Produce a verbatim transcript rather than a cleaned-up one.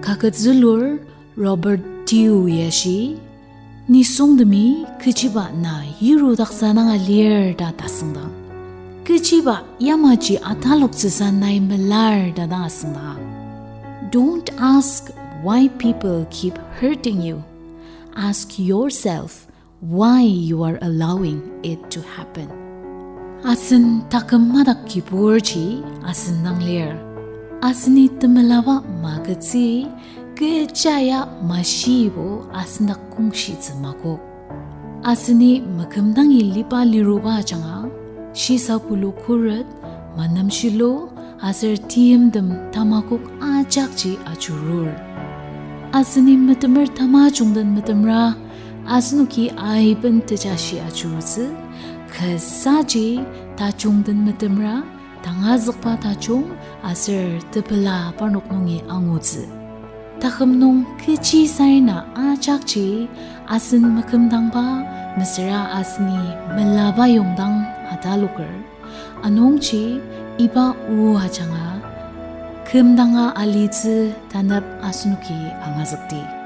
Kaket zülur Robert Dew yashi, nisungtemi kechiba na yirudaksa danga lir ta tasüngdang, kechiba yamaji ataloktsüsa nai melar ta dang asüngdang, don't ask why people keep hurting you. Ask yourself why you are allowing it to happen. Asen taküm madak kiburji asen dang lir. Aseni temelaba magütsü kecha ya mashibo asen dak kongshitsü makok. Aseni mekümdangi liba liruba ajanga, shisa pulu khuret, manemshilu, aser timtem tamakok ajakji ajurur. Aseni metemer tamajung den metemra, asenoki aiben tejashi ajurutsü, kasaji tajung den metemra, tangazükba tajung aser tepela parnok nungi angutsü. Taküm nung kechi sarena ajakji asen mekümdangba mesüra aseni melaba yongdang ataloker. Anungji iba o ajanga kümdanga alitsü tanep asenoki angazükdi.